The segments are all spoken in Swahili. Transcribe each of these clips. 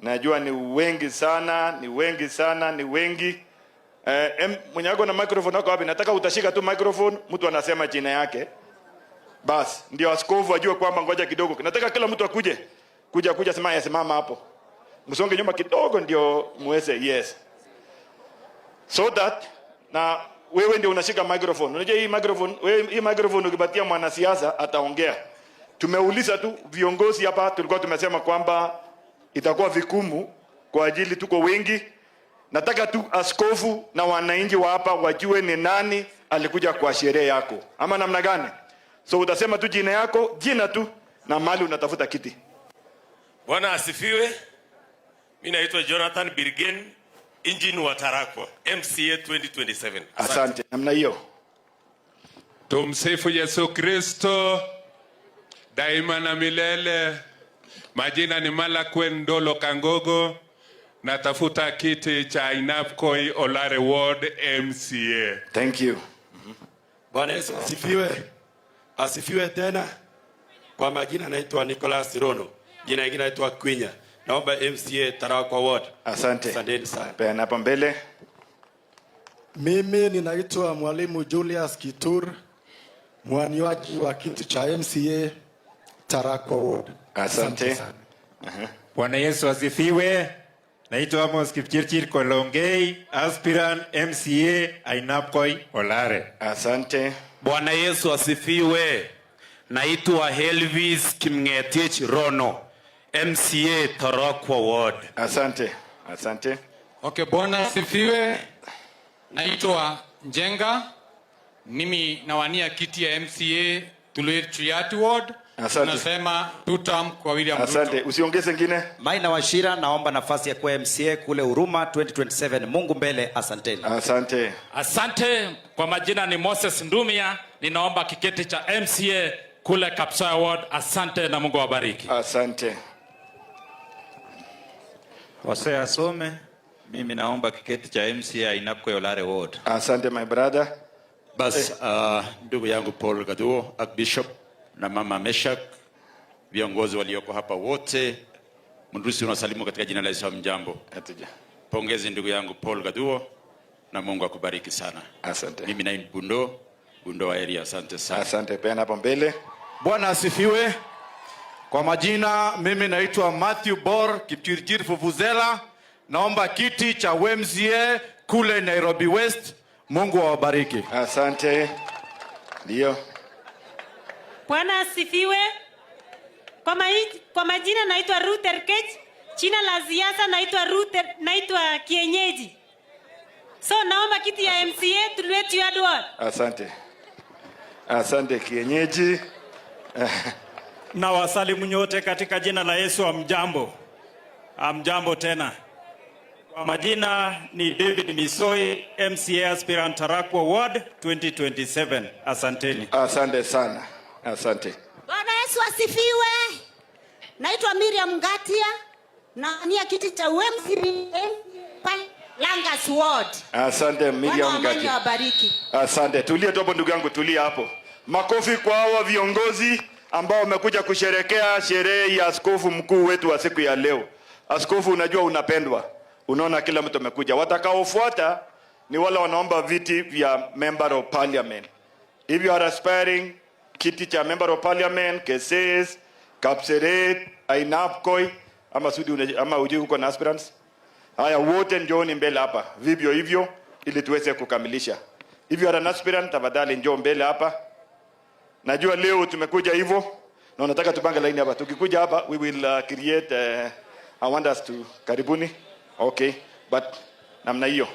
Najua ni wengi sana, ni wengi sana, ni wengi. Mwenye ako na microphone ako wapi? Nataka utashika tu microphone, mtu anasema jina yake. Bas, ndio askofu ajue kwamba ngoja kidogo. Nataka kila mtu akuje. Kuja kuja, sema simama hapo. Msonge nyuma kidogo ndio muweze, yes. So that na wewe ndio unashika microphone. Unajua hii microphone, wewe hii microphone ukipatia mwanasiasa ataongea. Tumeuliza tu viongozi hapa, tulikuwa tumesema kwamba itakuwa vigumu kwa ajili tuko wengi. Nataka tu askofu na wananchi wa hapa wajue ni nani alikuja kwa sherehe yako, ama namna gani? So utasema tu jina yako, jina tu na mahali unatafuta kiti. Bwana asifiwe. Mimi naitwa Jonathan Birgen, engine wa Tarakwa, MCA 2027. Asante. Namna hiyo. Tumsifu Yesu Kristo daima na milele. Majina ni Malakwen Ndolo Kangogo, natafuta kiti cha Ainabkoi Olare Ward MCA. Thank you. Bwana Yesu asifiwe. Asifiwe tena. Kwa majina naitwa Nicholas Rono, jina lingine naitwa Kwinya. Naomba MCA Tarakwa Ward. Asante. Asanteni sana. Peana hapa mbele. Mimi ninaitwa Mwalimu Julius Kitur, mwaniaji wa kiti cha MCA Tarakwa Ward. Asante. Sana. Bwana Yesu asifiwe. Naitwa Amos Kipchirchir Kolongei, aspirant MCA Ainabkoi Olare. Asante. Bwana Yesu asifiwe. Naitwa Elvis Kimngetich Rono, MCA Tarakwa Ward. Asante. Asante. Okay, Bwana asifiwe. Naitwa Njenga. Mimi nawania kiti ya MCA Tulwet Chuyat Ward. Asante. Tunasema two term kwa William Asante. Ruto. Usiongeze ngine. Maina Wachira, naomba nafasi ya kuwa MCA kule Huruma 2027. Mungu mbele, asanteni. Asante. Asante. Kwa majina ni Moses Ndumia, ninaomba kiketi cha MCA kule Kapsoya Ward. Asante na Mungu awabariki. Asante. Hosea Asome, mimi naomba kiketi cha MCA Ainabkoi Olare Ward. Asante, my brother. Bas, ndugu yangu Paul Gaduo, Archbishop na Mama Meshak, viongozi walioko hapa wote, mndusi unasalimu katika jina la Yesu. Mjambo. Atuja. Pongezi ndugu yangu Paul Gaduo na Mungu akubariki sana. Asante. Mimi nai Bundo, Bundo wa area, asante sana. Asante. Peana hapo mbele. Bwana asifiwe. Kwa majina mimi naitwa Matthew Bor Kipchirchir Fufuzela, naomba kiti cha MCA kule Nairobi West. Mungu awabariki. Asante. Ndio. Bwana asifiwe. Kwa majina naitwa Ruth Erkech, jina la siasa naitwa Ruth, naitwa Kienyeji. So naomba kiti ya MCA Tulwet Ward. Asante. Asante, Kienyeji. Na wasalimu nyote katika jina la Yesu. Amjambo, amjambo tena. Kwa majina ni David Misoi, MCA aspirant Tarakwa Ward 2027. Asanteni. Asante sana. Asante. Bwana Yesu asifiwe. Naitwa Miriam Ngatia nawania kiti cha MCA Langas Ward. Asante, Bwana Miriam amani Ngatia. awabariki. Asante. Tulia tu hapo, ndugu yangu, tulia hapo. Makofi kwa hawa viongozi ambao wamekuja kusherekea sherehe ya askofu mkuu wetu wa siku ya leo. Askofu, unajua unapendwa. Unaona kila mtu amekuja. Watakaofuata ni wale wanaomba viti vya member of parliament. If you are aspiring kiti cha member of parliament, Keses, Kapseret, Ainabkoi ama Sudi ama ujui huko na aspirants. Haya, wote njooni mbele hapa, vivyo hivyo ili tuweze kukamilisha. If you are an aspirant, tafadhali njoo mbele hapa. Najua leo tumekuja hivyo na nataka tupange line hapa. Tukikuja hapa we will create I want us to karibuni. Okay, but namna hiyo.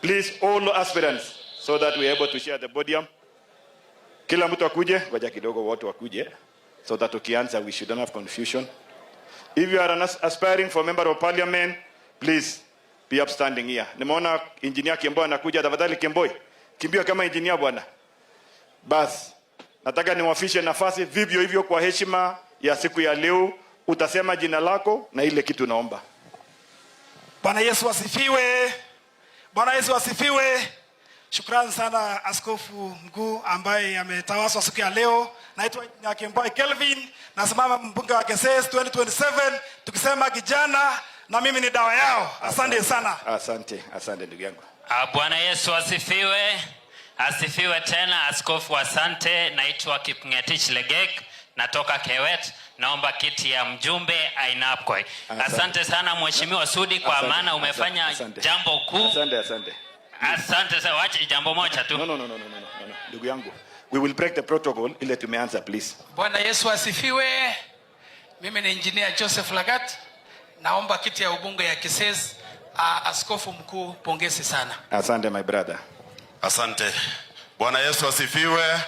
Please, all aspirants, so that we are able to share the podium. Kila mtu akuje, ngoja kidogo wote wakuje so that tukianza we should not have confusion. If you are an aspiring for member of parliament, please be upstanding here. Nimeona engineer Kemboi anakuja, tafadhali Kemboi, kimbia kama engineer, bwana. Bas, nataka niwafishe nafasi vivyo hivyo kwa heshima ya siku ya leo, utasema jina lako na ile kitu naomba. Bwana Yesu asifiwe. Bwana Yesu asifiwe. Shukrani sana askofu mkuu ambaye ametawazwa siku ya leo. Naitwa Nyakemboi Kelvin, nasimama mbunge wa Keses 2027, tukisema kijana na mimi ni dawa yao. Asante sana. Asante, asante ndugu yangu. Ah, Bwana Yesu asifiwe. Asifiwe tena askofu, asante. Naitwa Kipngetich Legek, natoka Kewet. Naomba kiti ya mjumbe Ainabkoi. Asante sana Mheshimiwa Sudi kwa Asante, maana umefanya asante. Jambo kuu. Asante, asante. Asante sana. Wacha jambo moja tu. No, no, no, no, no, no, no. Ndugu yangu, we will break the protocol ile tumeanza, please. Bwana Yesu asifiwe. Mimi ni Engineer Joseph Lagat. Naomba kiti ya ubunge ya Kises. Askofu mkuu, pongezi sana. Asante, my brother. Asante. Bwana Yesu asifiwe.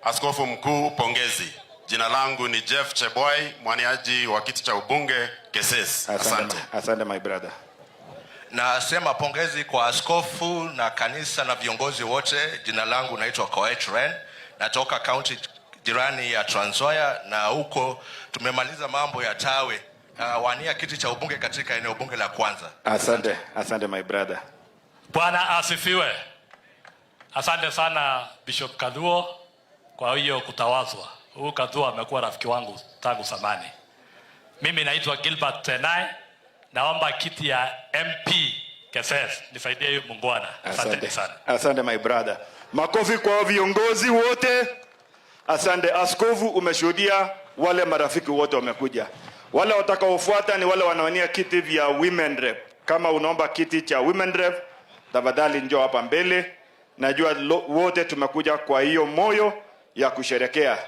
Askofu mkuu, pongezi. Jina langu ni Jeff Cheboy, mwaniaji wa kiti cha ubunge Keses. Asante. Asante, my brother. Nasema pongezi kwa askofu na kanisa na viongozi wote. Jina langu naitwa Koech Ren, natoka kaunti jirani ya Trans Nzoia, na huko tumemaliza mambo ya tawe. Wania kiti cha ubunge katika eneo bunge la Kwanza. Asante, asante, my brother. Bwana asifiwe. Asante sana, Bishop Kadhuo, kwa hiyo kutawazwa. Huyu Kadhuo amekuwa rafiki wangu tangu zamani. Mimi naitwa Gilbert Tenai, naomba kiti ya MP Keses. Nisaidie huyu muungwana. Asante sana. Asante, my brother. Makofi kwa viongozi wote. Asante askofu, umeshuhudia wale marafiki wote wamekuja. Wale watakaofuata ni wale wanawania kiti vya women rep. Kama unaomba kiti cha women rep, tafadhali njoo hapa mbele. Najua wote tumekuja kwa hiyo moyo ya kusherekea.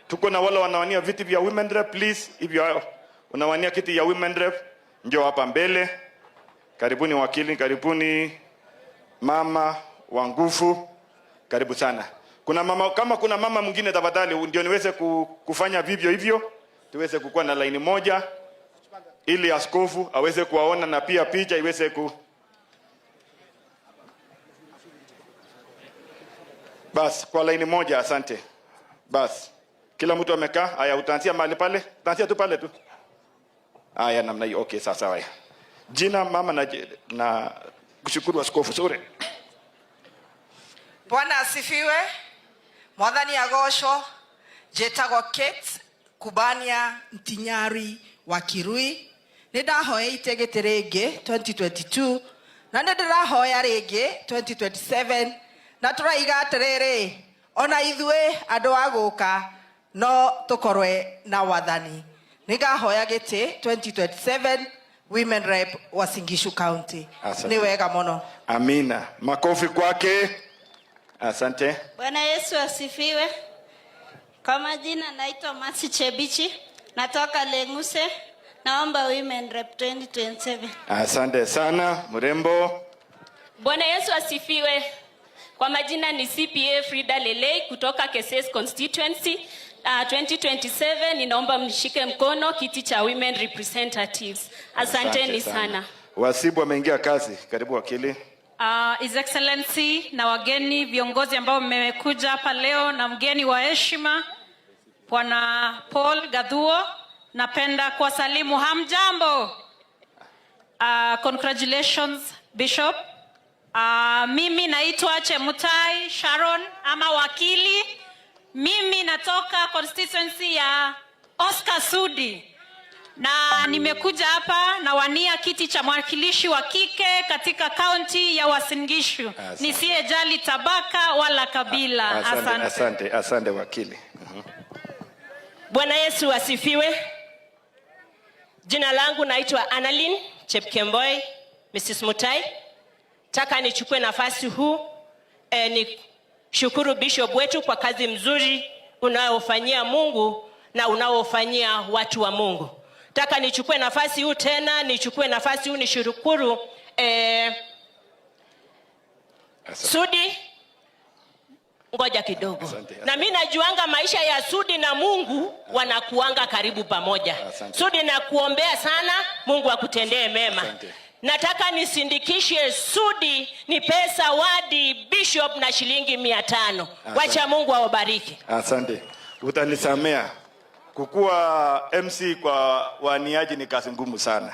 Tuko na wale wanawania viti vya women rep, please. If you are unawania kiti ya women rep, njoo hapa mbele. Karibuni wakili, karibuni mama wa nguvu, karibu sana. Kuna mama, kama kuna mama mwingine tafadhali, ndio niweze kufanya vivyo hivyo, tuweze kukuwa na laini moja, ili askofu aweze kuwaona na pia picha iweze ku. Bas, kwa laini moja, asante. Bas, kila mtu amekaa. Haya, utaanzia mahali pale, utaanzia tu pale tu. Haya, namna hiyo. Okay, sawa sawa. Jina mama na kushukuru askofu. Sorry. Bwana asifiwe. Mwathani agocwo. Njĩtagwo Kate Kubania Ntinyari wa Kirui. Nĩ ndahoeite gĩtĩ rĩngĩ 2022 na nĩ ndĩrahoya rĩngĩ 2027, na tũraiga atĩrĩrĩ, ona ithuĩ andũ a gũka no tũkorwe na wathani. Nĩ ngahoya gĩtĩ 2027 Women Rep wa Uasin Gishu County. Asante. Nĩ wega mũno. Amina. Makofi kwake. Asante. Bwana Yesu asifiwe. Kwa majina naitwa Masi Chebichi, natoka Lenguse. Naomba Women Rep 2027. Asante sana mrembo. Bwana Yesu asifiwe. Kwa majina ni CPA Frida Lelei kutoka Keses constituency. 2027 ninaomba mnishike mkono kiti cha Women Representatives. Asanteni Asante sana. Wasibu ameingia kazi. Karibu wakili. His Excellency na wageni viongozi ambao mmekuja hapa leo na mgeni wa heshima Bwana Paul Gathuo, napenda kuwasalimu. Hamjambo? Congratulations, Bishop. Mimi naitwa Chemutai Sharon ama wakili. Mimi natoka constituency ya Oscar Sudi na nimekuja hapa nawania kiti cha mwakilishi wa kike katika kaunti ya Uasin Gishu, Asante. nisiyejali tabaka wala kabila. Asante, Asante. asante, asante wakili. Bwana Yesu asifiwe. Jina langu naitwa Annalyn Chepkemboi, Mrs. Mutai. Taka nichukue nafasi huu ni shukuru bishop wetu kwa kazi mzuri unaofanyia Mungu na unaofanyia watu wa Mungu. Taka nichukue nafasi huu tena, nichukue nafasi huu nishukuru Sudi. Ngoja kidogo. Na mimi najuanga maisha ya Sudi na Mungu wanakuanga karibu pamoja. Sudi, nakuombea sana, Mungu akutendee mema. Nataka nisindikishe Sudi, ni pesa wadi bishop na shilingi 500. Wacha Mungu awabariki. Asante. Utanisamea. Kukuwa MC kwa waniaji ni kazi ngumu sana.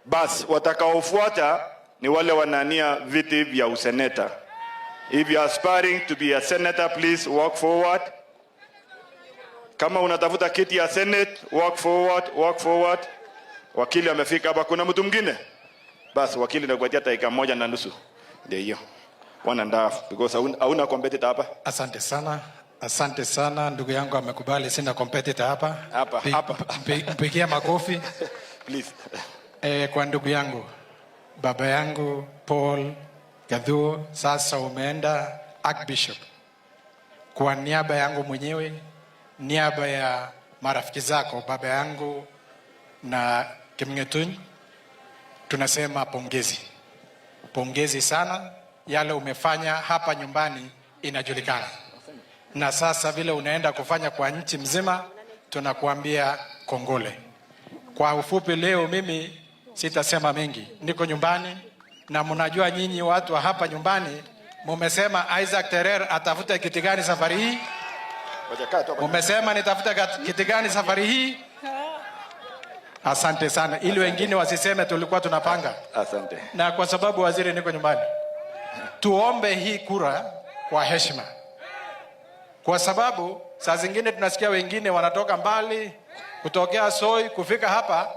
Bas, watakaofuata ni wale wanania viti vya useneta. If you are aspiring to be a senator, please walk forward. Kama unatafuta kiti ya Senate, walk forward, walk forward. Wakili amefika hapa. Kuna mtu mwingine? Basi wakili, nakupatia dakika 1.5. Ndio hiyo. 1.5 because hauna competitor hapa. Asante sana. Asante sana, ndugu yangu amekubali, sina competitor hapa. Hapa, hapa. Mpigia makofi. Please. Kwa ndugu yangu, baba yangu Paul Gathuo, sasa umeenda Archbishop. Kwa niaba yangu mwenyewe, niaba ya marafiki zako, baba yangu na Kimngetuny, tunasema pongezi. Pongezi sana, yale umefanya hapa nyumbani inajulikana. Na sasa vile unaenda kufanya kwa nchi mzima, tunakuambia kongole. Kwa ufupi, leo mimi sitasema mengi, niko nyumbani na mnajua nyinyi watu wa hapa nyumbani mumesema Isaac Terer atafute kiti gani safari hii? Mumesema nitafute kiti gani safari hii? Asante sana, ili wengine wasiseme tulikuwa tunapanga. Asante. Na kwa sababu waziri, niko nyumbani, tuombe hii kura kwa heshima, kwa sababu saa zingine tunasikia wengine wanatoka mbali kutokea Soi kufika hapa,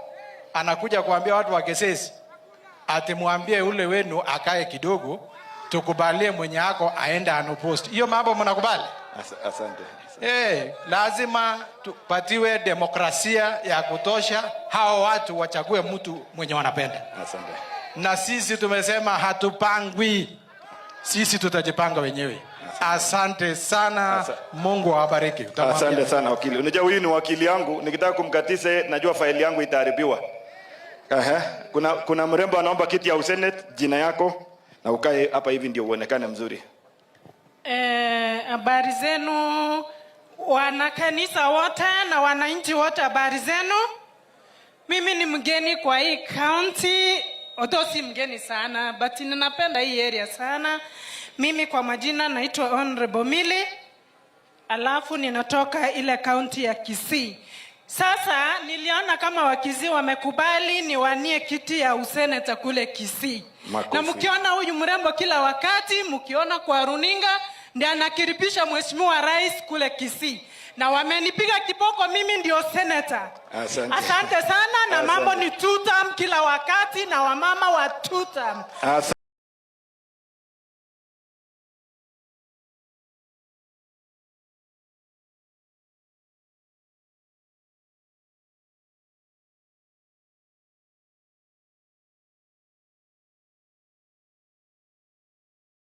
anakuja kuambia watu wa Kesesi ati mwambie ule wenu akae kidogo, tukubalie mwenye ako aende unopposed. Hiyo mambo mnakubali? Asante. Hey, lazima tupatiwe demokrasia ya kutosha, hao watu wachague mtu mwenye wanapenda. Asante. Na sisi tumesema hatupangwi, sisi tutajipanga wenyewe. Asante sana, Mungu awabariki. Utamwambia. Asante sana wakili. Unajua huyu ni wakili yangu, nikitaka kumkatiza najua faili yangu itaharibiwa. Aha. Kuna mrembo anaomba kiti ya usenate, jina yako na ukae hapa hivi ndio uonekane mzuri. Habari zenu wanakanisa wote na wananchi wote, habari zenu. Mimi ni mgeni kwa hii county, although si mgeni sana, but ninapenda hii area sana. Mimi kwa majina naitwa Honorable Mili, alafu ninatoka ile county ya Kisii. Sasa niliona kama Wakisii wamekubali niwanie kiti ya useneta kule Kisii. Makofi. Na mkiona huyu mrembo kila wakati, mkiona kwa runinga, ndiye anakaribisha mheshimiwa rais kule Kisii, na wamenipiga kiboko, mimi ndio senator. Asante. Asante sana, na Asante. mambo ni two term kila wakati, na wamama wa two term. Asante.